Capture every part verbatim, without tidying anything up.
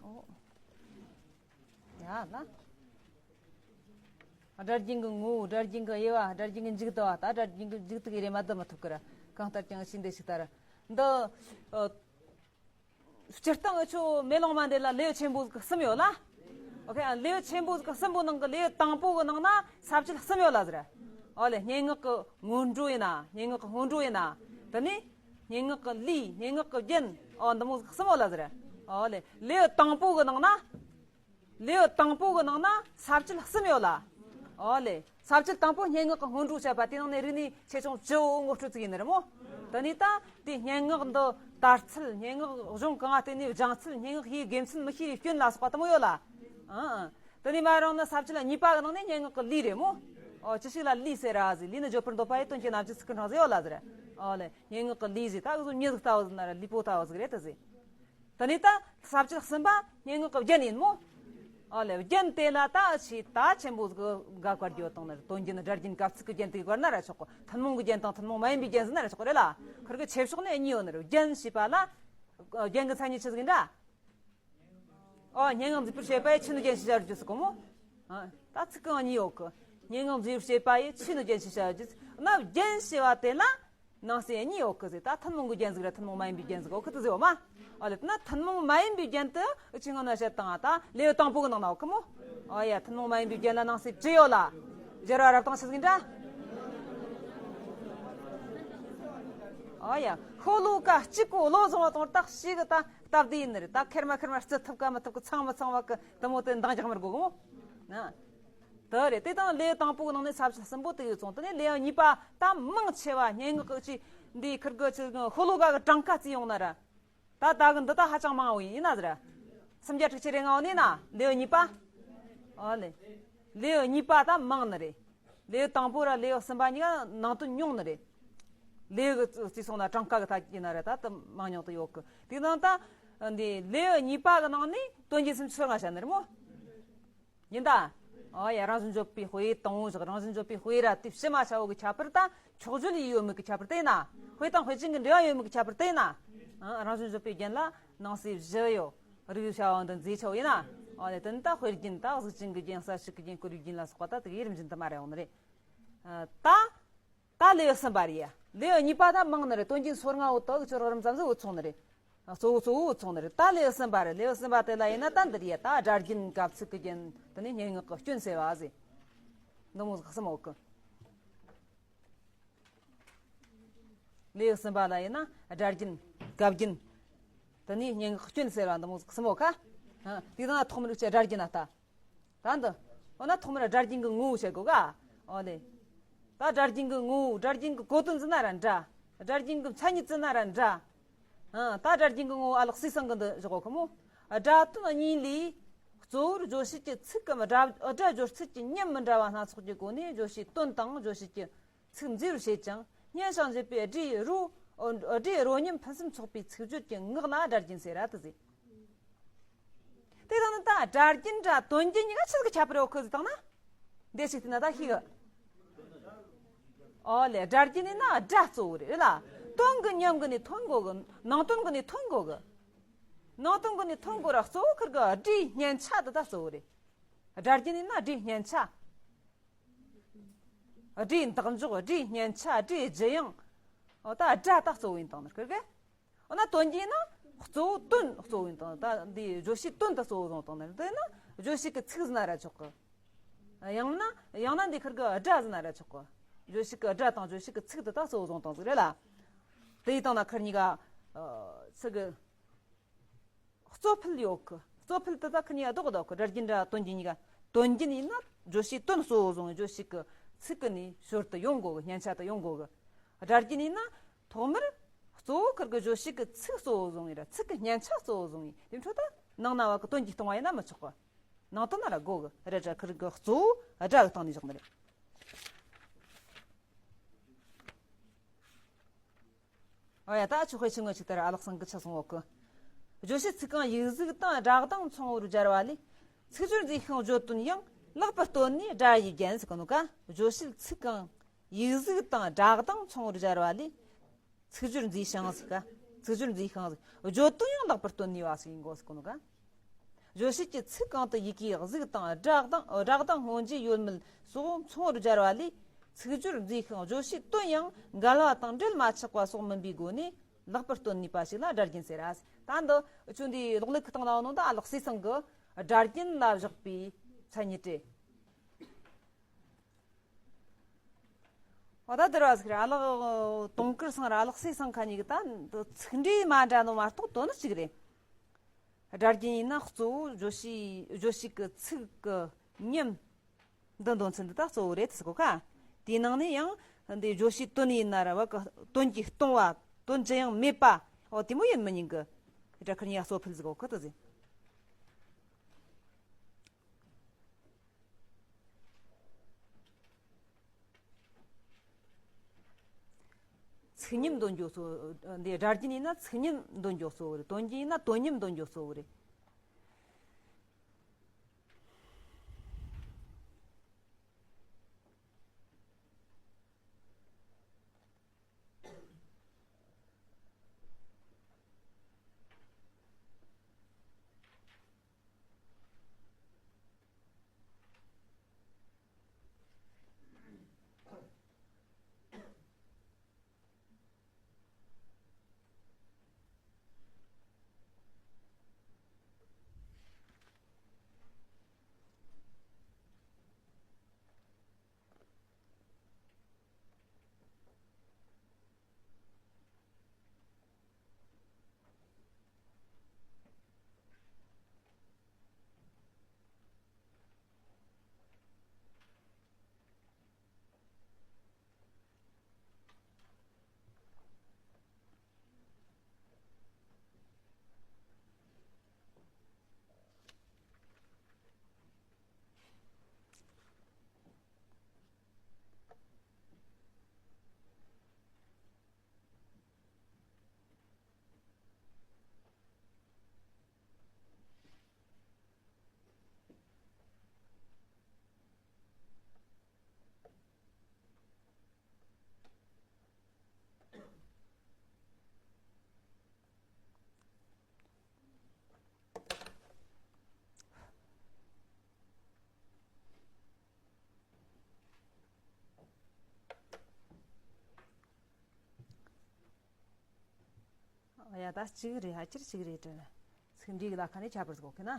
ཨོ། ཡ་ལ། སྒྲ་རྒྱན་གྱི་ངོ་བོ། སྒྲ་རྒྱན་གྱི་དབྱེ་བ། སྒྲ་རྒྱན་གྱི་མཇུག་བསྡུ་བ། ད་སྒྲ་རྒྱན་གྱི་མཇུག་བསྡུ་གི་རེད་མ་བསྡུ་མི་ཐུབ་ཀི་ར། གང་ལྟར་ཀྱང་ཤིན་ཏུ་ཞིག་ལྟར། འདི། ཨ། སྤྱིར་བཏང་ཨ་ཆོ་མེ་ལོང་མ་འདི་ལ་ལེའུ་ཆེན་པོ་ཟིག་གསུམ་ཡོད་ལ། ཨོ་ཁེ། ལེའུ་ཆེན་པོ་ཟིག་གསུམ་པོ་ནང་གི་ལེའུ་དང་པོ་གི་ནང་ན་ས་བཅད་གསུམ་ཡོད་ལ་ཟེར། ཨོ་ལེ། སྙན་ངག་གི་སྔོན་འགྲོ་ཡིན་ན། སྙན་ངག་གི་སྔོན་འགྲོ་ཡིན་ན། དེ་ནས་སྙན་ངག་གི་ལུས། སྙན་ངག་གི་རྒྱན། ཨོ་འདི་མོ་ཟིག་གསུམ་ཡོད་ལ་ཟེར། ཨོ་ལེ། ལེའུ་དང་པོ་གི་ནང་ན། ལེའུ་དང་པོ་གི་ནང་ན་ས་བཅད་གསུམ་ཡོད་ལ། ཨོ་ལེ། ས་བཅད་དང་པོ་སྙན་ངག་གི་སྔོན་འགྲོ་བཤད་པ། དེ་ནང་ནས་རིག་གནས་ཆེ་ཆུང་བཅུ་བོ་ངོ་སྤྲོད་ཅིག་ཡིན་ནི་རེད་མོ། དེ་ནས་ད་དེ་སྙན་ངག་འདི་དར་ཚུལ། སྙན་ངག་གཞུང་གང་ང་བརྟེན་ནས་སྦྱངས་ཚུལ། སྙན་ངག་ཤེས་དགེ་མཚན་མི་ཤེས་པའི་སྐྱོན་ལ་སོགས་པ་དེ་མོ་ཡོད་ལ། ཨང་ཨང་། དེ་ནས་མ་རང་ནི་ས་བཅད་གཉིས་པ་གི་ནང་ནས་སྙན་ངག་གི་ལུས་རེད་མོ། ཨོ་ཅི་ཞིག་ལ་ལུས་ཟེར་ར་ཟེར། ལུས་ནི་བརྗོད་པར་འདོད་པ་ཡི་དོན་གྱི་རྣམ་བཅད་ཚིག་གི་གྲངས་ཟེར་ཡོད་ལ་ཟེར། ཨོ་ལེ། སྙན་ངག་གི་ལུས་ཟེར། ད་གཟོད་མྱི་ཟིག་ལྟ་བུ་ཟིག་ན་ར། ལུས་པོ་ལྟ་བུ་ཟིག་རེད་དེ་ཟེར། དེ་ནས་ད་ས་བཅད་གསུམ་པ་སྙན་ངག་གི་རྒྱན་ཡིན་མོ། ཨོ་ལེ། རྒྱན་དེ་ལ་ད་ཆེས་ད་ཆེན་པོ་ཟིག་ག་བཀར་རྒྱུ་དང་ནི། དོན་རྒྱན། སྒྲ་རྒྱན། གབ་ཚིག་གི་རྒྱན་དེ་བཀར་ན་ར་ཆོག་གི། ཐུན་མོང་གི་རྒྱན་དང་ཐུན་མོང་མ་ཡིན་པའི་རྒྱན་ཟེར་ན་ར་ཆོག་གི་རེད་ལ། ཁིར་གི་ཆེ་ཕྱོགས་ནས་གཉིས་ཡོད་ནི་རེད། རྒྱན་ཞེས་པ་ལ། རྒྱན་གྱི་མཚན་ཉིད་ཆི་ཟིག་ཡིན་འདྲ། ཨོ། སྙན་ངག་མཛེས་པར་བྱེད་པ་ཡི་ཆོས་ནི་རྒྱན་ཞེས་བྱ་རྒྱུ་ཟེར་གོ་མོ། ཨ། ད་ཚིག་གང་གཉིས་ཡོད་གི། སྙན་ངག་མཛེས་པར་བྱེད་པ་ཡི་ཆོས་ནི་རྒྱན་ཞེས་བྱ་རྒྱུ། ན་རྒྱན་ཞེས་པ་དེ་ལ་ནང་གསེས་གཉིས་ཡོད་གི་ཟེར། ད་ཐུན་མོང་གི་རྒྱན་ཟིག་ར་ཐུན་མོང་མ་ཡིན་པའི་རྒྱན་ཟིག་ཡོད་གི་དེ་ཟེར་བ་མ། ཨོ་ལེ། ད་ན་ཐུན་མོང་མ་ཡིན་པའི་རྒྱན་དུ་ཨུ་ཆོས་སྔོན་ན་བཤད་བཏང་ད་ལེའུ་དང་པོ་གི་ནང་ན་ཡོད་གི་མོ། ཨོ་ཡ། ཐུན་མོང་མ་ཡིན་པའི་རྒྱན་ལ་ནང་གསེས་བཅུ་ཡོད་ལ། སྦྱར་བ་རབ་དང་ཆི་ཟིག་ཡིན་འདྲ། ཨོ་ཡ། ཤོ་ལོ་ཀ་གཅིག་གོ་བློ་བཟང་བ་དང་བརྟག་ཞིག་གི་ད་སྟབས་བདེ་ཡིན་ནི་རེད། ད་ཁེར་མ་ཁེར་མ་རྩི་ཐུབ་ཀ་མི་ཐུབ་ཀ་ཚང་མི་ཚང་བ་གི་དེ་མོ་དེ་འདང་རྒྱག་མི་དགོས་གི་མོ། ན། དེ་རེད། དེ་དང་ལེའུ་དང་པོ་གི་ནང་ནས་ས་བཅད་གསུམ་པོ་དེ་ཡོད་སོང་། དེ་ནས་ལེའུ་གཉིས་པ་ད་མང་ཆེ་བ་སྙན་ངག་གི་ཅི་འདི་ཁིར་གི་ཅི་ཤོ་ལོ་ཀ་གི་གྲངས་ཀ་བརྩིས་ཡོང་ན་ར། ད་ད་གི་འདི་ད་ཧ་ཅང་མང་བོ་ཡིན་ན་ཟེར། སུམ་བརྒྱ་དྲུག་ཅུ་རེ་ལྔ་བོ་ནི་ན་ལེའུ་གཉིས་པ། ཨོ་ལེ། ལེའུ་གཉིས་པ་ད་མང་ནི་རེད། ལེའུ་དང་པོ་ར་ལེའུ་གསུམ་པ་གཉིས་ཀ་ནང་དོན་ཉུང་ནི་རེད། ལེའུ་གི་བརྩིས་སོང་ན་གྲངས་ཀ་གི་ཐད་ཡིན་ན་ར་ད་དུ་མང་ཉུང་དུ་ཡོད་གི། དེ་ནང་ད་འདི་ལེའུ་གཉིས་པ་གི་ནང་ནས་དོན་རྒྱན་སུམ་ཅུ་སོ་ལྔ་བཤད་ནི་རེད་མོ། ཡིན་ད། ཨོ་ཡ། རང་བཞིན་བརྗོད་པའི་དཔེ་དང་པོ་བཞག་རང་བཞིན་བརྗོད་པའི་དཔེ་ར་དེ་ཕྱི་མ་བྱ་བོ་གི་ཁྱད་པར་དང་། འཁྱོག་བརྗོད་ཡོད་མེད་ཀྱི་ཁྱད་པར་དེ་ན། དཔེ་དང་དཔེ་ཅན་གྱི་འབྲེལ་བ་ཡོད་མེད་ཀྱི་ཁྱད་པར་དེ་ན། ཨ། རང་བཞིན་བརྗོད་པའི་རྒྱན་ལ་ནང་གསེས་བཞི་ཡོད། རིགས་བྱ་བ་འདི་མཛེས་ཆ་བོ་ཡིན་ན། ཨོ་ལེ། དེ་ནི་ད་དཔེ་རྒྱན་ད་གཟུགས་ཅན་གྱི་རྒྱན། གསལ་བྱེད་ཀྱི་རྒྱན། བཀོད་པའི་རྒྱན་ལ་སོགས་པ་ད་དེ་གི་རིམ་བཞིན་དུ་མར་ཡོང་ནི་རེད། ཨ། ད། ད་ལེའུ་གསུམ་པ་རེད་ཡ། ལེའུ་གཉིས་པ་ད་མང་ནི་རེད། དོན་རྒྱན་སོ་ལྔ་བོ་དག་གི་ཅོ་རག་རིམ་ཙམ་ཟིག་འུ་ཚོགས་ནི་རེད། གཙོ་བོ་གཙོ་བོ་འུ་ཚོགས་ནི་རེད། ད་ལེའུ་གསུམ་པ་རེད། ལེའུ་གསུམ་པ་དེ་ལ་ཡིན་ན་ད་འདི་རེད་ཡ། ད་སྒྲ་རྒྱན། གབ་ཚིག་གི་རྒྱན། དེ་ནས་སྙན་ངག་གི་སྐྱོན་སེལ་བ་ཟེར། འདི་མོ་ཟིག་གསུམ་ཡོད་གི། ལེའུ་གསུམ་པ་ལ་ཡིན་ན་སྒྲ་རྒྱན། གབ་རྒྱན། དེ་ནས་སྙན་ངག་གི་སྐྱོན་སེལ་བ། འདི་མོ་ཟིག་གསུམ་ཡོད་ཁ། ཨ། དེ་དང་ཐོག་མར་ཅི་སྒྲ་རྒྱན་ན་ལྟ། ད་འདི། འོ་ན་ཐོག་མར་སྒྲ་རྒྱན་གྱི་ངོ་བོ་བཤད་དགོས་ག། ཨོ་ལེ། ད་སྒྲ་རྒྱན་གྱི་ངོ་བོ། སྒྲ་རྒྱན་གྱི་གོ་དོན་ཟེར་ན་ར་འདྲ། སྒྲ་རྒྱན་གྱི་མཚན་ཉིད་ཟེར་ན་ར་འདྲ། ཨ། ད་སྒྲ་རྒྱན་གྱི་ངོ་བོ་ཨ་ལགས་སི་སང་གི་འདི་བཞག་གོ་ཁོ་མོ། སྒྲ་དོན་གཉིས་ལས། གཙོ་བོར་རྗོད་བྱེད་ཀྱི་ཚིག་གམ་སྒྲ་སྒྲ་སྦྱོར་ཚུལ་གྱི་ཉམས་མི་འདྲ་བ་སྣ་ཚོགས་ཀྱི་སྒོ་ནས་རྗོད་བྱེད་དོན་དང་རྗོད་བྱེད་ཀྱི་ཚིག་མཛེས་པར་བྱེད་ཅིང་། སྙན་ཞིང་འཇེབས་པའི་སྒྲའི་རོ། སྒྲའི་རོ་ཉམས་ཕུན་སུམ་ཚོགས་པའི་ཚིག་སྦྱོར་གྱི་ངག་ལ་སྒྲ་རྒྱན་ཟེར་ར་དེ་ཟེར། དེ་དང་ནི་ད་སྒྲ་རྒྱན་ར་དོན་རྒྱན་གཉིས་ཀ་ཆི་ཟིག་གི་ཁྱད་པར་ཡོད་གི་ཟེར་བཏང་ན། འདི་ཞིག་བལྟས་ན་ད་ཤེས་གི། ཨོ་ལེ། སྒྲ་རྒྱན་ཡིན་ན་སྒྲ་གཙོ་བོ་རེད་ལ། དོན་གྱི་ཉམས་གི་ནི་ཐོན་དགོས་གི། ནང་དོན་གི་ནི་ཐོན་དགོས་གི། ནང་དོན་གི་ནི་ཐོན་དགོས་ར་གཙོ་བོ་ཁིར་གི་སྒྲའི་སྙན་ཆ་དེ་ད་གཙོ་བོ་རེད། སྒྲ་རྒྱན་ཡིན་ན་སྒྲའི་སྙན་ཆ། སྒྲའི་འདེགས་འཇོག་སྒྲའི་སྙན་ཆ། སྒྲའི་ལྗི་ཡང་། འོ་ད་སྒྲ་ད་གཙོ་བོ་ཡིན་དང་ནི་ཁིར་གི། འོ་ན་དོན་རྒྱན་ན་གཙོ་བོ་དོན་གཙོ་བོ་ཡིན་དང་། ད་འདི་རྗོད་བྱེད་དོན་ད་གཙོ་བོ་བཟུང་དང་ནི། དེ་ན་རྗོད་བྱེད་ཀྱི་ཚིག་ཟེར་ན་ར་ཆོག་གི། ཡང་ན་ཡང་ན་འདི་ཁིར་གི་སྒྲ་ཟེར་ན་ར་ཆོག་གི། རྗོད་བྱེད་ཀྱི་སྒྲ་དང་རྗོད་བྱེད་ཀྱི་ཚིག་དེ་ད་གཙོ་བོ་བཟུང་དང་ཟིག་རེད་ལ། དེ་ཡི་སྟེང་ན་ཁིར་གཉིས་ཀ་ཚིག་གི། གཙོ་ཕལ་ཡོད་གི། གཙོ་ཕལ་དེ་ད་ཁི་གཉིས་ཀ་ལྡོག་ལྡོག་གི། སྒྲ་རྒྱན་ར་དོན་རྒྱན་གཉིས་ཀ། དོན་རྒྱན་ཡིན་ན་རྗོད་བྱེད་དོན་གཙོ་བོ་བཟུང་རྗོད་བྱེད་ཀྱི་ཚིག་གི་ནི་ཞོར་དུ་ཡོང་དགོས་གི། སྙན་ཆ་དུ་ཡོང་དགོས་གི། སྒྲ་རྒྱན་ཡིན་ན་ཐོག་མར་གཙོ་བོ་ཁིར་གི་རྗོད་བྱེད་ཀྱི་ཚིག་གཙོ་བོ་བཟུང་ཡིན་ར། ཚིག་གི་སྙན་ཆ་གཙོ་བོ་བཟུང་ཡིན། དེ་འཕྲོ་ད་ནང་ན་བ་གི་དོན་གྱིས་སྟོང་བ་ཡིན་ན་མི་ཆོག་གི། ནང་དོན་ན་ར་དགོས་གི་རེད། སྒྲ་ཁིར་གི་གཙོ་བོ་སྒྲ་གི་སྟེང་ནས་བཞག་ནི་རེད། ཨ་ཡ། ད་ཆོས་དཔེ་ཆུང་ངུ་ཅིག་ལྟར་ཨ་ལགས་སང་གི་ཆ་སོང་འོག་གི། རྗོད་བྱེད་ཚིག་རྐང་ཡིག་གཟུགས་དང་སྒྲ་གདངས་མཚུངས་པོར་སྦྱར་བ་ལས། ཚིག་སྦྱོར་མཛེས་ཤིང་བརྗོད་དོན་ཡང་ལེགས་པར་སྟོན་ནས་སྒྲ་ཡི་རྒྱན་ཟེར་གི་ནོ་ཀ། རྗོད་བྱེད་ཚིག་རྐང་ཡིག་གཟུགས་དང་སྒྲ་གདངས་མཚུངས་པོར་སྦྱར་བ་ལས། ཚིག་སྦྱོར་མཛེས་ཤིང་ཟེར་ཀ། ཚིག་སྦྱོར་མཛེས་ཤིང་ཟེར། བརྗོད་དོན་ཡང་ལེགས་པར་སྟོན་ནས་བ་ཟེར་གི་ནོ་ཀ། བརྗོད་བྱེད་ཀྱི་ཚིག་གང་དུ་ཡི་གེའི་གཟུགས་དང་སྒྲ་དང་སྒྲ་གདངས་མངོན་རྗེས་ཡོད་མེད་སོགས་མཚུངས་པར་སྦྱར་བ་ལས་ཚིག་སྦྱོར་མཛེས་ཤིང་བརྗོད་བྱའི་དོན་ཡང་འགལ་བ་དང་འབྲེལ་མ་ཆགས་པ་སོགས་མིན་པའི་སྒོ་ནས། ལེགས་པར་སྟོན་ནུས་པ་ཞིག་ལ་སྒྲ་རྒྱན་ཟེར་ར། ད་འདི་ཆུ་འདིའི་གློག་ཀླད་ཀྱི་སྟེང་ན་ཡོད་ནོ་ད་ཨ་ལགས་སྲས་ཚང་གི་སྒྲ་རྒྱན་ལ་བཞག་པའི་མཚན་ཉིད་རེད། འོ་ད་དེ་ར་ཟིག་ར་ཨ་ལགས་དུང་དཀར་ཚང་ར་ཨ་ལགས་སྲས་ཚང་ཁ་གཉིས་ཀྱི་ད་འདི་ཚིག་འབྲས་མ་འདྲ་ནོ་མ་གཏོགས་དོན་ནི་གཅིག་རེད། སྒྲ་རྒྱན་ཡིན་ན་གཙོ་བོ་བརྗོད་བྱའི་བརྗོད་བྱེད་ཀྱི་ཚིག་གི་ཉམས། འདི་འདོན་ཚུལ་འདི་དག་གཙོ་བོ་རེད་ཟེར་གོ་ཁ། དེའི་ནང་ནས་ཡང་འདི་བརྗོད་བྱའི་དོན་ཡིན་ན་ར་བ་གི་དོན་གྱིས་སྟོང་བ་དོན་ཅི་ཡང་མེད་པ། འོ་དེ་མོ་ཡིན་མི་ཉན་གི། སྒྲ་ཁུར་གཉིས་གཙོ་ཕུད་ཟེར་གོ་ཁི་དེ་ཟེར། ཚིག་ཉམས་འདོན་རྒྱུ་གཙོ་བོ་འདི་སྒྲ་རྒྱན་ཡིན་ན་ཚིག་ཉམས་འདོན་རྒྱུ་གཙོ་བོ་རེད། དོན་རྒྱན་ཡིན་ན་དོན་ཉམས་འདོན་རྒྱུ་གཙོ་བོ་རེད། ཡ་ད་གཅིག་རེད། ཧ་ཅིར་གཅིག་རེད་དྲན། ཚིག་འབྲས་ཀྱི་ལ་ཁ་ནས་ཁྱད་པར་ཟིག་གོ་ཁེ་ན།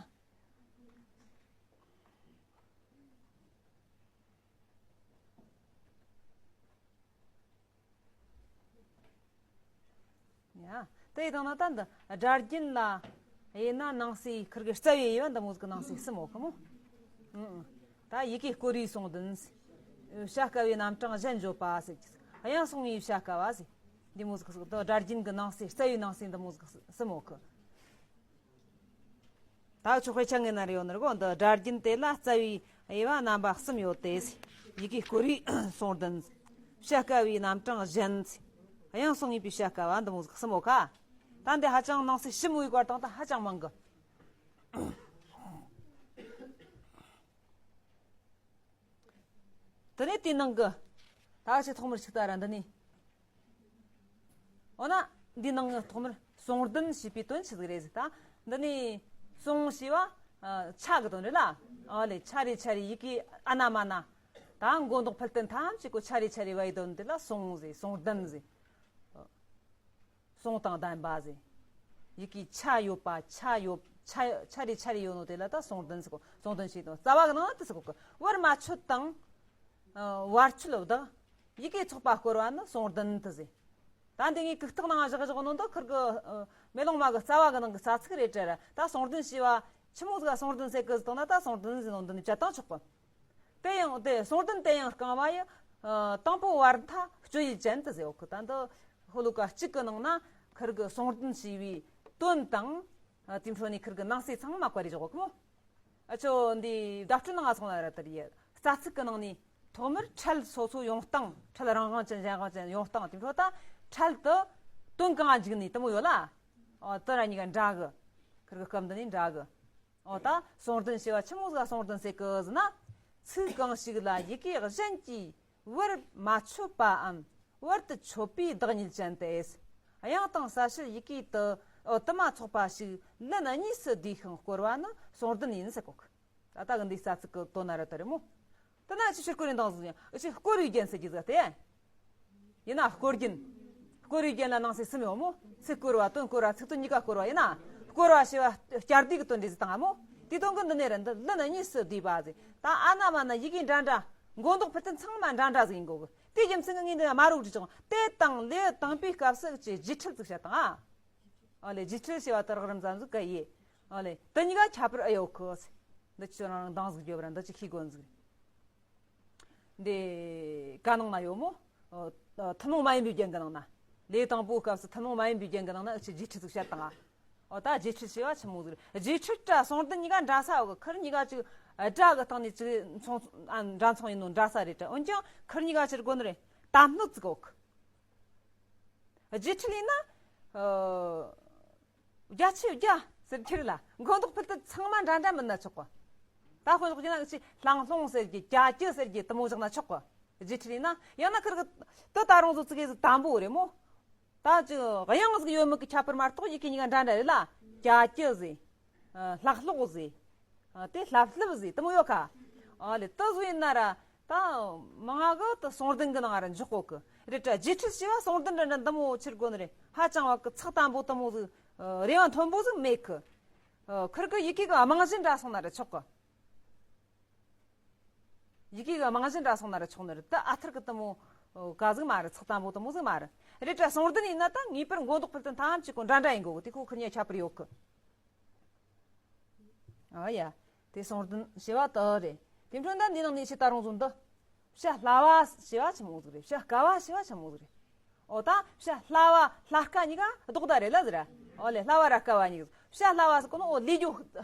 ཡ། དེ་ཡི་དང་ན་ད་འདི་སྒྲ་རྒྱན་ལ་དབྱེ་ན་ནང་གསེས་ཁིར་གི་རྩ་བའི་དབྱེ་བ་འདི་མོ་ཟིག་གི་ནང་གསེས་གསུམ་ཡོད་ཁི་མོ། ཨང་ཨང་། ད་ཡི་གེ་བསྐོར་བའི་ཟུང་ལྡན་ཟེར། བྱ་དཀའ་བའི་རྣམ་གྲངས་གཞན་བརྗོད་པ་ཟེར་གི། དབྱངས་གསུང་བའི་བྱ་དཀའ་བ་ཟེར། འདི་མོ་ཟིག་གི་ད་སྒྲ་རྒྱན་གི་ནང་གསེས་རྩ་བའི་ནང་གསེས་འདི་མོ་ཟིག་གསུམ་ཡོད་ཁི། ད་ཆོག་པའི་ཆ་ངེ་ན་རེ་ཡོད་ནི་རེད་གོ། འདི་སྒྲ་རྒྱན་དེ་ལ་རྩ་བའི་དབྱེ་བ་རྣམ་པ་གསུམ་ཡོད་དེ། ཡི་གེ་བསྐོར་བའི་ཟུང་ལྡན། བྱ་དཀའ་བའི་རྣམ་གྲངས་གཞན། དབྱངས་གསུང་བའི་བྱ་དཀའ་བ། འདི་མོ་གསུམ་ཡོད་ཁ། ད་འདི་ཧ་ཅང་ནང་གསེས་ཞིབ་མོའི་བཀར་སྟངས་ད་ཧ་ཅང་མང་གི། དེ་ནས་དེའི་ནང་གི་ད་ཆེ་ཐོག་མར་ཞིག་ལྟ་ར་འདི་ནི། འོ་ན་འདི་ནང་གི་ཐོག་མར་ཟུང་ལྡན་ཞེས་པའི་དོན་ཆི་ཟིག་རེད་ཟེར་ད། འདི་ནི་ཟུང་ཞེས་པ་ཆ་གི་དོན་རེད་ལ། ཨ་ལེ་ཆ་རེ་ཆ་རེ་ཡི་གེ་ཨ་ན་མ་ན། ད་མགོ་འདོགས་ཕུལ་ཏེ་ཐམས་ཅད་ཀོ་ཆ་རེ་ཆ་རེ་བའི་དོན་དེ་ལ་ཟུང་ཟེར། ཟུང་ལྡན་ཟེར། ཟུང་དང་ལྡན་པ་ཟེར། ཡི་གེ་ཆ་ཡོད་པ་ཆ་ཡོད་ཆ་ཆ་རེ་ཆ་རེ་ཡོད་ནོ་དེ་ལ་ད་ཟུང་ལྡན་ཟེར་གོ། ཟུང་ལྡན་ཞེས་དང་རྩ་བ་གི་ནང་དུ་ཟེར་གོ་གི། བར་མ་ཆོད་དང་། ཨ། བར་ཆོད་བདག་ཡི་གེ་ཚོགས་པ་བསྐོར་བ་ནི་ཟུང་ལྡན་དུ་ཟེར། ད་འདི་ངས་གུག་རྟགས་ནང་བཞག་བཞག་ནོ་འདི་ཁིར་གི་ཨ། མེ་ལོང་མ་གི་རྩ་བ་གི་ནང་གི་རྩ་ཚིག་རེད་དྲ་ར། ད་ཟུང་ལྡན་ཞེས་པ་ཆི་མོ་ཟིག་ཟུང་ལྡན་ཟེར་གི་ཟེར་དང་ན་ད་ཟུང་ལྡན་ཟེར་ནོ་འདི་ནི་བྱ་སྟངས་ཆོག་གི། དེ་ཡང་དེ་ཟུང་ལྡན་དེ་ཡང་རྐང་བ་ཡི། ཨ། དང་པོ་བར་མཐའ་སྤྱོད་ཡུལ་ཅན་དུ་ཟེར་གོ་གི། ད་འདི་ཤོ་ལོ་ཀ་གཅིག་གི་ནང་ན་ཁིར་གི་ཟུང་ལྡན་ཞེས་པའི་དོན་དང་། ཨ། དེའི་འཕྲོ་ནས་ཁིར་གི་ནང་གསེས་ཚང་མ་བཀར་རེ་བཞག་གོ་གི་མོ། ཨ་ཆོ་འདི་བརྡ་སྤྲོད་ནང་ང་སོང་ལ་ར་དར་ཡི། རྩ་ཚིག་གི་ནང་ནས་ཐོག་མར་ཕྲད་སོ་སོ་ཡོང་སྟངས། ཕྲད་རང་དབང་ཅན་གཞན་དབང་ཅན་ཡོང་སྟངས། དེའི་འཕྲོ་ད་ཕྲད་དུ་དོན་གང་འཇུག་ནས་དེ་མོ་ཡོད་ལ། ཨོ་དེ་ར་གཉིས་ཀ་འདྲ་གི། ཁིར་གི་སྐབས་འདི་ནས་འདྲ་གི། ཨོ་ད་ཟུང་ལྡན་ཞེས་པ་ཆི་མོ་ཟིག་ཟུང་ལྡན་ཟེར་གི་ཟེར་ན། ཚིག་གང་ཞིག་ལ་ཡི་གེ་གཞན་གྱིས་བར་མ་ཆོད་པའམ་བར་དུ་ཆོད་པའི་བདག་ཉིད་ཅན་ཏེ། དབྱངས་དང་གསལ་བྱེད་ཡི་གེ་དུ་ ཨོ་དུ་མ་ཚོགས་པ་ཞིག་ལན་གཉིས་སུ་བསྡུས་ཤིང་བསྐོར་བ་ནི་གསུང་ལྡན་ཡིན་ཟེར་གོ་གི། ད་ལྟ་གི་འདི་རྩ་ཚིག་གི་དོན་ན་ར་ད་རེད་མོ། དེ་ན་ཅི་ཕྱིར་བསྐོར་ཡིན་དང་ཟིག་ཡང་ཅི་བསྐོར་བའི་རྒྱན་ཟེར་གྱི་ཟིག་སྟེ། ཡིན་ན་བསྐོར་རྒྱན། བསྐོར་བའི་རྒྱན་ལ་ནང་གསེས་གསུམ་ཡོད་མོ། ཚིག་བསྐོར་བ། དོན་བསྐོར་བ། ཚིག་དོན་གཉིས་ཀ་བསྐོར་བ་ཡིན་ན། བསྐོར་བ་ཞེས་པ་བསྐྱར་ཟློས་ཀྱི་དོན་འགྲེལ་ཟིག་བཏང་ང་མོ། དེའི་དོན་གྱི་འདི་ནས་ར་འདི་ལན་གཉིས་སུ་བསྡུས་པ་ཟིག་ད་ཨ་ན་མ་ན་ཡི་གེ་འདྲ་འདྲ། མགོ་འདོགས་ཕུད་དེ་ཚང་མ་འདྲ་འདྲ་ཟིག་ཡིན་དགོ་གི། དེའི་རྒྱུ་མཚན་གྱིས་ངས་འདི་ན་མ་རོགས་བྲིས་ཀྱང་དེ་དང་ལས་དང་པོའི་སྐབས་སུ་ཅི་རྗེས་ཁྲིད་ཟིག་བཤད་དང་ཨ། ཨ་ལེ་རྗེས་ཁྲིད་ཞེས་པ་དེ་རགས་རིམ་ཙམ་ཟིག་ག་ཡེ། ཨ་ལེ་དེ་གཉིས་ཀ་ཁྱད་པར་ཨེ་ཡོད་གི། འདི་ཁྱོད་རང་རང་འདང་ཟིག་རྒྱོབ་ར་འདི་ཅི་ཤེས་དགོ་ཟིག་འདི་ག་ནང་ན་ཡོད་མོ། ཨ་ཐུན་མོང་མ་ཡིན་པའི་རྒྱན་གྱི་ནང་ན། ལས་དང་པོའི་སྐབས་སུ་ཐུན་མོང་མ་ཡིན་པའི་རྒྱན་གྱི་ནང་ན་ཨ་ཅི་རྗེས་ཁྲིད་ཟིག་བཤད་དང་ཨ། ཨོ་ད་རྗེས་ཁྲིད་ཞེས་པ་ཆི་མོ་ཟིག་རེད། རྗེས་ཁྲིད་དྲ་གསུང་ལྡན་གཉིས་ཀ་འདྲ་ས་ཡོད་གི། ཁིར་གཉིས་ཀ་ཅིག་སྒྲ་གི་སྟེང་ནས་ཅིག་མཚུངས་ཨ་འདྲ་མཚུངས་ཡིན་ནོ་འདྲ་ས་རེད་དྲ། འོན་ཀྱང་ཁིར་གཉིས་ཀ་ཕྱིར་དགོ་ནི་རེད། དམ་སྣོད་ཟིག་ཡོད་གི། རྗེས་ཁྲིད་ཡིན་ན། ཨ། བརྒྱ་ཆ་བརྒྱ་ཟེར་ཁྱེར་ལ་མགོ་འདོགས་ཕུད་དུ་ཚང་མ་འདྲ་འདྲ་མིན་ན་ཆོག་གི། ད་དཔོན་ཚོགས་ཀྱི་ན་ཅི་ལྷང་ལྷོང་ཟེར་གྱི་ཀྱ་ཀྱི་ཟེར་གྱི་དུ་མོ་བཞག་ན་ཆོག་གི། རྗེས་ཁྲིད་ཡིན་ན་ཡང་ན་ཁིར་གི་དུ་ད་རུང་བཟོ་ཙི་གེ་ཟིག་དམ་པོ་རེད་མོ། ད་ཅི་དབྱངས་ཟིག་ཡོད་མེད་ཀྱི་ཁྱད་པར་མ་གཏོགས་ཡི་གེ་གཉིས་ཀ་འདྲ་འདྲ་རེད་ལ། ཀྱ་ཀྱི་ཟེར། ལྷག་ལྷོག་ཟེར། དེ་ལྷབ་ལྷུབ་ཟེར་དུ་མོ་ཡོད་ཁ། ཨ་ལེ་དུ་ཟོ་ཡིན་ན་ར། ད་མང་ང་གི་དུ་གསུང་ལྡན་གི་ནང་ར་འཇོག་གོ་གི་རེད་དྲ། རྗེས་ཁྲིད་ཞེས་པ་གསུང་ལྡན་འདྲ་འདྲ་འདི་མོ་ཕྱིར་དགོ་ནི་རེད། ཧ་ཅང་བ་གི་ཚགས་དམ་པོ་དུ་མོ་ཟིག་རེ་བ་མཐོན་པོ་ཟིག་མེད་གི། ཁིར་གི་ཡི་གེ་གི་རྨང་གཞི་འདྲ་སོང་ན་ར་ཆོག་གི། ཡི་གེ་གི་རྨང་གཞི་འདྲ་སོང་ན་ར་ཆོག་ནི་རེད། ད་ཨ་ཐར་གི་དུ་མོ་ག་ཟིག་མ་རེད། ཚགས་དམ་པོ་དུ་མོ་ཟིག་མ་རེད། རེད་དྲ་གསུང་ལྡན་ཡིན་ན་ད་ངེས་པར་མགོ་འདོགས་ཕུད་དུ་ཐམས་ཅད་གོ་འདྲ་འདྲ་ཡིན་དགོ་གི། དེ་ཁོ་ཁིར་གཉིས་ཁྱད་པར་ཡོད་གི། ཨ་ཡ། དེ་གསུང་ལྡན་ཞེས་པ་དེ་རེད། དེ་འཕྲོ་ད་འདི་ནང་ནས་ཕྱི་ད་རུང་བཟོ་འདི། བྱ་ལྷ་བ་ཞེས་པ་ཆི་མོ་ཟིག་རེད། བྱ་དཀའ་བ་ཞེས་པ་ཆི་མོ་ཟིག་རེད། ཨོ་ད་བྱ་ལྷ་བ་ལྷ་དཀའ་གཉིས་ཀ་ལྡོག་ད་རེད་ལ་ཟེར། ཨོ་ལེ་ལྷ་བ་ར་དཀའ་བ་གཉིས་ཀ་བྱ་ལྷ་བ་ཟེར་གོ་ནོ་ཨོ་ལས་རྒྱུ་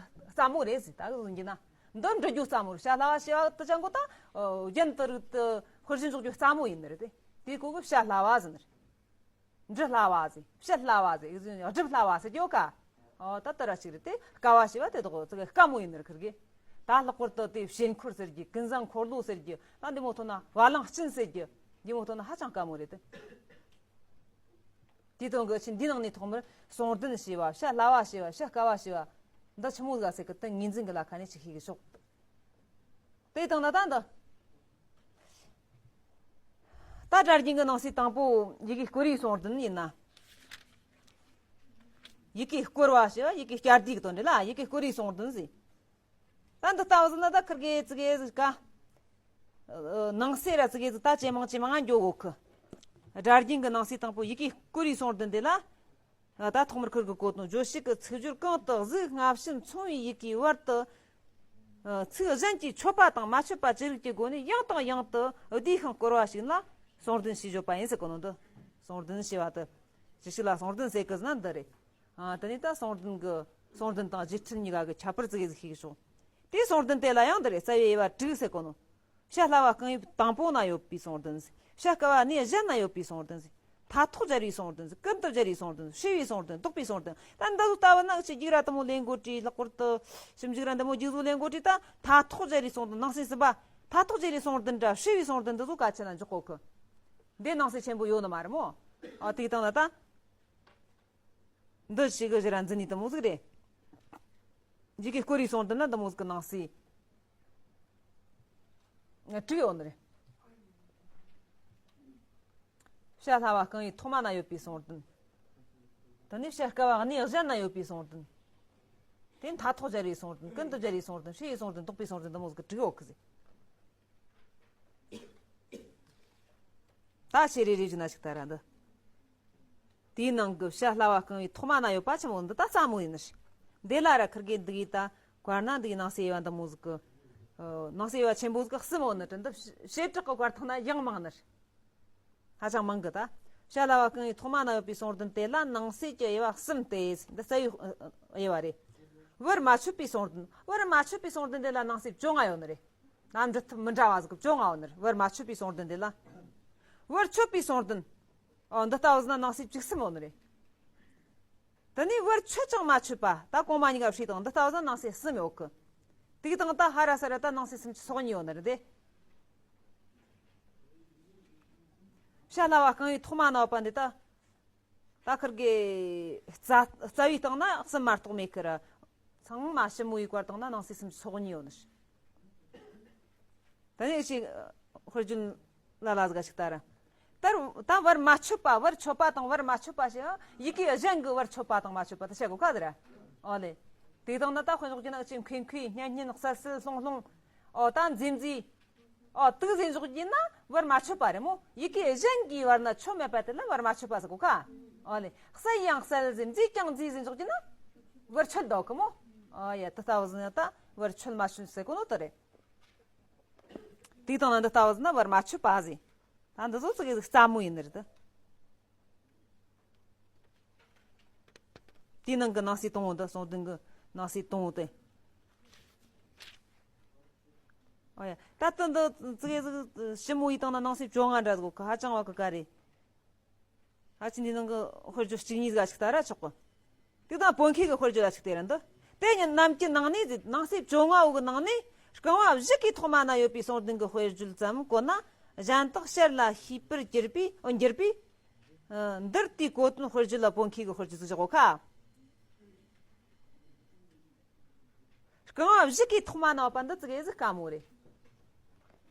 སླ་མོ་རེད་ཟེར། ད་གི་ཟིན་གྱི་ན་འདི་འབྲི་རྒྱུ་སླ་མོ་རེད། བྱ་ལྷ་བ་ཞེས་པ་དེ་ཅང་གོ་ད་རྒྱན་དུ་རིགས་དུ་དཔེར་བཞིན་འཇོག་རྒྱུ་སླ་མོ་ཡིན་ནི་རེད། དེ་དེ་གོ་གི་བྱ་ལྷ་བ་ཟེར་ནི་རེད། འབྲི་སླ་བ་ཟེར། བཤད་སླ་བ་ཟེར། སྒྲུབ་སླ་བ་ཟེར་རྒྱུ་ག་ཨོ་ད་ལྟ་ར་ཞིག་རེད་དེ། དཀའ་བ་ཞེས་པ་དེ་དག་ཙི་གེ་དཀའ་མོ་ཡིན་ནི་རེད་ཁིར་གི། ད་ལྷག་པར་དུ་དེ་བྱེད་འཁོར་ཟེར་རྒྱུ། ཀུན་བཟང་འཁོར་ལོ་ཟེར་རྒྱུ། ད་འདི་མོ་ཐོན་ན་བ་ལང་སྤྱིན་ཟེར་རྒྱུ། འདི་མོ་ཐོན་ན་ཧ་ཅང་དཀའ་མོ་རེད་དེ། དེའི་དོན་གི་ཆེད་འདི་ནང་ནས་ཐོག་མར་གསུང་ལྡན་ཞེས་པ། བཤད་སླ་བ་ཞེས་པ། བཤད་དཀའ་བ་ཞེས་པ། འདི་ཆི་མོ་ཟིག་ཟེར་གི་དེ་ངོས་འཛིན་གི་ལ་ཁ་ནས་ཅིག་ཤེས་གི་ཤོག་དེ་དང་ན་ད་འདི། ད་སྒྲ་རྒྱན་གྱི་ནང་གསེས་དང་པོ་ཡི་གེ་བསྐོར་བའི་གསུང་ལྡན་ཡིན་ན། ཡི་གེ་བསྐོར་བ་ཞེས་པ་ཡི་གེ་བསྐྱར་ཟློས་ཀྱི་དོན་རེད་ལ། ཡི་གེ་བསྐོར་བའི་གསུང་ལྡན་ཟེར། ད་འདི་ལྟ་བུ་ཟིན་ན་ད་ཁིར་གེ་ཙི་གེ་ཟིག་ག་ནང་གསེས་ར་ཙི་གེ་ཟིག་ད་ཇེ་མང་ཇེ་མང་ང་འགྱོ་གོ་གི། སྒྲ་རྒྱན་གྱི་ནང་གསེས་དང་པོ་ཡི་གེ་བསྐོར་བའི་གསུང་ལྡན་དེ་ལ། ད་ཐོག་མར་ཁིར་གི་གོ་དོན། བརྗོད་བྱེད་ཀྱི་ཚིག་སྦྱོར་གང་དུ་གཟུགས་སྔ་ཕྱི་མཚུངས་པའི་ཡི་གེའི་བར་དུ། ཚིག་གཞན་གྱིས་ཆོད་པ་དང་མ་ཆོད་པ་ཅི་རིགས་ཀྱི་སྒོ་ནས་ཡང་དང་ཡང་དུ་བསྡུས་ཤིང་བསྐོར་བ་ཞིག་ལ་གསུང་ལྡན་ཞེས་བརྗོད་པ་ཡིན་ཟེར་གོ་ནོ་འདི། གསུང་ལྡན་ཞེས་པ་དེ། ཅི་ཞིག་ལ་གསུང་ལྡན་ཟེར་གི་ཟེར་ན་འདི་རེད། ཨ་དེ་ནས་ད་གསུང་ལྡན་གྱི་གསུང་ལྡན་དང་རྗེས་ཁྲིད་གཉིས་ཀ་གི་ཁྱད་པར་ཙི་གེ་ཟིག་ཤེས་ཀྱི་ཆོག་དེ་གསུང་ལྡན་དེ་ལ་ཡང་འདི་རེད། རྩ་བའི་དབྱེ་བ་དྲུག་ཟེར་གོ་ནོ། བྱ་སླ་བ་རྐང་བའི་དང་པོ་ན་ཡོད་པའི་གསུང་ལྡན་ཟེར། བྱ་དཀའ་བ་གནས་གཞན་ན་ཡོད་པའི་གསུང་ལྡན་ཟེར། མཐར་ཐུག་སྦྱར་བའི་གསུང་ལྡན་ཟེར། ཀུན་ཏུ་སྦྱར་བའི་གསུང་ལྡན་ཟེར། བསྲེ་བའི་གསུང་ལྡན། ལྡོག་པའི་གསུང་ལྡན། ད་འདི་ཚོ་ལྟ་བུ་ན་ཅི་རྒྱུགས་ར་དུ་མོ་ལེན་དགོས་དྲིས། ལྷག་པར་དུ་ཞིབ་འཇུག་ར་འདི་མོ་རྒྱུགས་ཚོ་ལེན་དགོས་དྲིས། ད་མཐར་ཐུག་སྦྱར་བའི་གསུང་ལྡན། ནང་གསེས་གསུམ་པ། མཐར་ཐུག་སྦྱར་བའི་གསུང་ལྡན་དྲ་བསྲེ་བའི་གསུང་ལྡན་འདི་ཚོ་གལ་ཆེ་ན་འཇོག་གོ་གི། འདི་ནང་གསེས་ཆེན་པོ་ཡོད་ནི་མ་རེད་མོ། ཨ་དེའི་སྟེང་ལ་ད། འདི་ཞིག་གི་ཞེ་ར་འཛིན་ནི་དུ་མོ་ཟིག་རེད། ཡི་གེ་བསྐོར་བའི་གསུང་ལྡན་ན་དུ་མོ་ཟིག་གི་ནང་གསེས་དྲུག་ཡོད་ནི་རེད། བྱ་སླ་བ་རྐང་བའི་ཐོག་མ་ན་ཡོད་པའི་གསུང་ལྡན། དེ་ནས་བྱ་དཀའ་བ་གནས་གཞན་ན་ཡོད་པའི་གསུང་ལྡན། དེ་མཐར་ཐུག་སྦྱར་བའི་གསུང་ལྡན། ཀུན་ཏུ་སྦྱར་བའི་གསུང་ལྡན། བསྲེ་བའི་གསུང་ལྡན། ལྡོག་པའི་གསུང་ལྡན། དུ་མོ་ཟིག་གི་དྲུག་ཡོད་གི་ཟེར། ད་ཤེས་རེ་རེ་བཞིན་ན་ཞིག་ད་ར་འདི། དེའི་ནང་གི་བྱ་སླ་བ་རྐང་བའི་ཐོག་མ་ན་ཡོད་པ་ཆི་མོ་འདི་ད་སླ་མོ་ཡིན་ནི་ཞིག་འདི་ལ་ར་ཁིར་གེ་འདི་གི་ད་བཀར་ན་འདི་གི་ནང་གསེས་དབྱེ་བ་འདི་མོ་ཟིག་གི། ནང་གསེས་དབྱེ་བ་ཆེན་པོ་ཟིག་གི་གསུམ་ཡོད་ནི་དྲན་འདི་བྱེ་བྲག་གི་བཀར་ཐང་ན་ཡང་མང་ནི་རེད། ཧ་ཅང་མང་གི་ད། བྱ་སླ་བ་རྐང་བའི་ཐོག་མ་ན་ཡོད་པའི་གསུང་ལྡན་དེ་ལ་ནང་གསེས་ཀྱི་དབྱེ་བ་གསུམ་སྟེ་འདི་རྩ་བའི་དབྱེ་བ་རེད། བར་མ་ཆོད་པའི་གསུང་ལྡན། བར་མ་ཆོད་པའི་གསུང་ལྡན་དེ་ལ་ནང་གསེས་བཅོ་ལྔ་ཡོད་ནི་རེད། ནམ་འབྲི་ཐབས་མི་འདྲ་བ་ཟིག་བཅོ་ལྔ་ཡོད་ནི་རེད། བར་མ་ཆོད་པའི་གསུང་ལྡན་དེ་ལ། བར་ཆོད་པའི་གསུང་ལྡན། ཨོ་འདི་ལྟ་བུ་ཟིན་ན་ནང་གསེས་བཅུ་གསུམ་ཡོད་ནི་རེད། དེ་ནས་བར་ཆོད་ཅིང་མ་ཆོད་པ། ད་གོང་མ་གཉིས་ཀ་བསྲེས་དང་འདི་ལྟ་བུ་ཟིན་ན་ནང་གསེས་གསུམ་ཡོད་གི། དེ་གི་དང་ད་ཧ་ར་ས་ར་ད་ནང་གསེས་སུམ་ཅུ་སོ་གཉིས་ཡོད་ནི་རེད་དེ། བྱ་སླ་བ་རྐང་བའི་ཐོག་མ་ན་ཡོད་པ་འདི་ད། ད་ཁིར་གི་རྩ་རྩ་བའི་སྟེང་ན་གསུམ་མ་གཏོགས་མེད་ཁིར། ཚང་མ་ཞིབ་མོ་ཡིག་བར་སྟེང་ན་ནང་གསེས་སུམ་ཅུ་སོ་གཉིས་ཡོད་ནི། ད་ནི་ཅིག་དཔེར་བརྗོད་ལ་ལ་ཟིག་ཞིག་ལྟ་ར། ད་ད་བར་མ་ཆོད་པ། བར་ཆོད་པ་དང་བར་མ་ཆོད་པ་ཞེས་ཡི་གེ་གཞན་གྱི་བར་ཆོད་པ་དང་མ་ཆོད་པ་དེ་བཤད་གོ་ཁ་དེ་ར། ཨོ་ལེ། དེ་དང་ན་ད་དཔེར་འཇོག་རྒྱུ་ན་ཅིག་མཁན་མཁན་སྙན་སྙན་གསལ་གསལ་ལྷུང་ལྷུང་། ཨོ་ད་མཛེས་མཛེས། ཨོ་དུག་ཟེར་འཇོག་རྒྱུ་ན་བར་མ་ཆོད་པ་རེད་མོ། ཡི་གེ་གཞན་གྱི་བར་ན་ཆོད་མེད་པ་དེ་ལ་བར་མ་ཆོད་པ་ཟེར་གོ་ཁ། ཨོ་ལེ། གསལ་ཡང་གསལ་ཟེར། མཛེས་ཀྱང་མཛེས་ཟེར་འཇོག་རྒྱུ་ན་བར་ཆོད་འདུག་གི་མོ། ཨོ་ཡ། དེ་ལྟ་བུ་ཟིན་ན་ད་བར་ཆོད་མ་ཆོད་ཟེར་གོ་ནོ་དེ་རེད། དེའི་སྟེང་ན་འདི་ལྟ་བུ་ཟིན་ན་བར་མ་ཆོད་པ་ཟེར། ད་འདི་ཚོ་ཙི་གེ་ཟིག་སླ་མོ་ཡིན་ནི་རེད། དེའི་ནང་གི་ནང་གསེས་དང་པོ་འདི། ཟུང་ལྡན་གྱི་ནང་གསེས་དང་པོ་དེ། ཨོ་ཡ། ད་ལྟ་འདི་ཙི་གེ་ཟིག་ཞིབ་མོ་ཡིས་བཏང་ན་ནང་གསེས་བཅོ་ལྔ་འདྲ་ཟིག་གི་ཧ་ཅང་བ་གི་ག་རེད། ཧ་ཅང་འདི་ནང་གི་དཔེར་བརྗོད་གཅིག་གཉིས་ཟིག་ཞིག་ལྟ་ར་ཆོག་གི། དེ་དང་བོད་མཁས་ཀྱི་དཔེར་བརྗོད་ལ་ཞིག་སྟེར་ར་འདི། དེ་ཉིད་རྣམས་ཀྱི་ནང་ནས་ཟེར། ནང་གསེས་བཅོ་ལྔ་བོ་གི་ནང་ནས་རྐང་བ་བཞི་གི་ཐོག་མ་ན་ཡོད་པའི་ཟུང་ལྡན་གྱི་དཔེར་བརྗོད་ཙམ་བཀོད་ན་གཞན་དག་ཕྱིར་ལ་ཤེས་པར་འགྱུར་པས། འགྱུར་པས། འདིར་དེའི་གོ་དོན་དཔེར་བརྗོད་ལ་བོད་མཁས་ཀྱི་དཔེར་བརྗོད་ཅིག་བཞག་གོ་ཁ། རྐང་བ་བཞི་གི་ཐོག་མ་ན་ཡོད་པ་འདི་ཙི་གེ་ཟིག་དཀའ་མོ་རེད།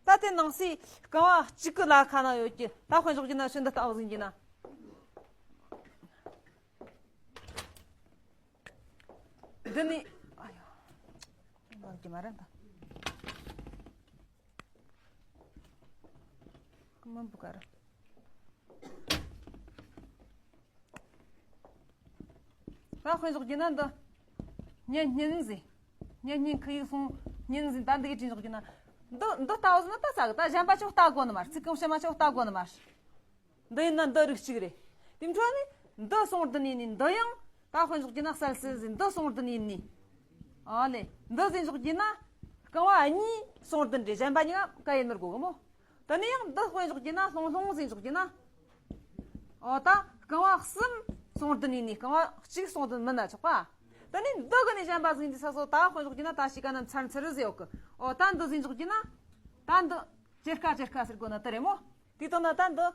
ད་དེ་ནང་གསེས་རྐང་བ་གཅིག་གི་ལ་ཁ་ན་ཡོད་ཀྱི། ད་དཔེར་འཇོག་རྒྱུ་ན་ཤིན་ཏུ་ལྟ་བུ་ཟིན་གྱི་ན། འདི་ནི། ཨ་ཡོ། འདང་གི་མ་རེད་ད། ཀི་མ་འབུ་ག་ར། ད་དཔེར་འཇོག་རྒྱུ་ན་འདི། སྙན་སྙན་ཟེར། སྙན་སྙན་ཁི་ཡིག་སོང་སྙན་ཟེར། ད་འདི་གི་དྲིན་འཇོག་རྒྱུ་ན། འདི་འདི་ལྟ་བུ་ཟིན་ན་ད་ཙག་གི། ད་གཞན་པ་ཆོ་ལྟ་དགོ་ནི་མ་རེད། ཚིག་གང་བཤད་མ་ཆོ་ལྟ་དགོ་ནི་མ་རེད། འདི་ཡིན་ན་འདི་རིགས་གཅིག་རེད། དེ་འཕྲོ་ནི་འདི་ཟུང་ལྡན་ཡིན་ནི། འདི་ཡང་ད་དཔེར་འཇོག་རྒྱུ་ན་གསལ་གསལ་ཟིན། འདི་ཟུང་ལྡན་ཡིན་ནི། ཨ་ལེ། འདི་ཟིན་འཇོག་རྒྱུ་ན་རྐང་བ་གཉིས་ཟུང་ལྡན་རེད། གཞན་པ་གཉིས་ཀ་ཡིན་མི་དགོས་གི་མོ། དེ་ནས་ཡང་འདི་དཔེར་འཇོག་རྒྱུ་ན་ལྷུང་ལྷུང་ཟིན་འཇོག་རྒྱུ་ན། ཨོ་ད་རྐང་བ་གསུམ་ཟུང་ལྡན་ཡིན་ནི། རྐང་བ་གཅིག་ཟུང་ལྡན་མིན་ན་ཆོག་པ། དེ་ནས་འདི་གི་ནས་གཞན་པ་ཟིན་འདི་ས་སོ། ད་དཔེར་འཇོག་རྒྱུ་ན་ད་ཤི་ཀ་ན་མཚར་མཚར་ཟེར་ཡོད་གི། ཨོ་ད་འདི་ཟིན་འཇོག་རྒྱུ་ན། ད་འདི་ཇེར་ཁ་ཇེར་ཁ་ཟེར་དགོས་ན་དེ་རེད་མོ། དེ་དང་ན་ད་འདི།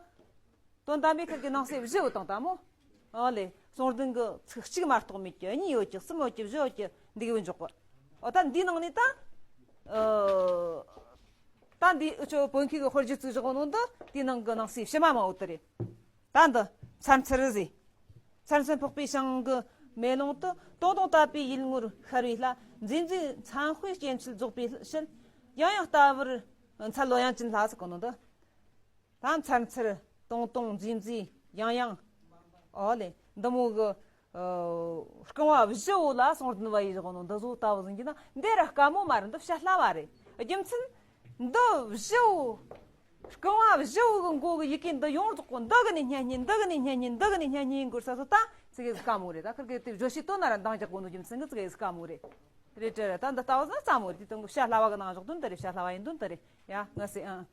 དོན་དམ་པའི་ཁུལ་གྱི་ནང་གསེས་བཞི་བོ་དང་ད་མོ། ཨོ་ལེ། ཟུང་ལྡན་གྱི་ཚིག་གཅིག་མ་གཏོགས་མེད་ཀྱི། གཉིས་ཡོད་ཀྱི། གསུམ་ཡོད་ཀྱི། བཞི་ཡོད་ཀྱི། འདི་གི་འཇོག་གི། ཨོ་ད་འདིའི་ནང་ནས་ད། ཨ། ད་འདི་འུ་ཆོ་བོད་མཁས་ཀྱི་དཔེར་བརྗོད་བཙུགས་བཞག་ནོ་འདི། དེའི་ནང་གི་ནང་གསེས་ཕྱི་མ་མང་བོ་དེ་རེད། ད་འདི་མཚར་མཚར་ཟེར། མཚར་མཚར་འཕགས་པའི་ཞིང་གི་མེ་ལོང་དུ། དུང་དུང་དད་པའི་ཡིད་ངོར་ཤར་བའི་ལྷ། མཛེས་མཛེས་མཚན་དཔེའི་སྐྱེད་ཚལ་རྫོགས་པའི་ཕྱིར། ཡང་ཡང་ལྟ་བར་འཚལ་ལོ། དབྱངས་ཅན་ལྷ་ཟེར་གོ་ནོ་འདི། ད་མཚར་མཚར། དུང་དུང་། མཛེས་མཛེས། ཡང་ཡང་། ཨོ་ལེ། འདི་མོ་གི། ཨ། རྐང་བ་བཞི་བོ་ལ་ཟུང་ལྡན་བ་ཡི་བཞག་ནོ་འདི་བཟོ་ལྟ་བུ་ཟིན་གྱི་ན་འདི་ར་དཀའ་མོ་མ་རེད། འདི་བཤད་སླ་བ་རེད། རྒྱུ་མཚན་འདི་བཞི་བོ། རྐང་བ་བཞི་བོ་གི་མགོ་གི་ཡི་གེ་འདི་ཡོངས་རྫོགས་གོ། འདི་གི་ནས་སྙན་སྙན། འདི་གི་ནས་སྙན་སྙན། འདི་གི་ནས་སྙན་སྙན། འདི་གི་ནས་སྙན་སྙན་ཡིན་དགོས་ས་སོ། ད་ཙི་གེ་ཟིག་དཀའ་མོ་རེད། ད་ཁིར་གི་དེ་བརྗོད་བྱའི་དོན་ན་ར་འདང་རྒྱག་དགོས་ནོ་རྒྱུ་མཚན་གི་ཙི་གེ་ཟིག་དཀའ་མོ་རེད། རེད་དྲ་ར། ད་འདི་ལྟ་བུ་ཟིན་ན་སླ་མོ་རེད། དེ་དོན་གི་བཤད་སླ་བ་གི་ནང་བཞག་དོན་དེ་རེད། བཤད་སླ་བ་ཡིན་དོན་དེ་རེད། ཡ་ང་སེ་ཨང་།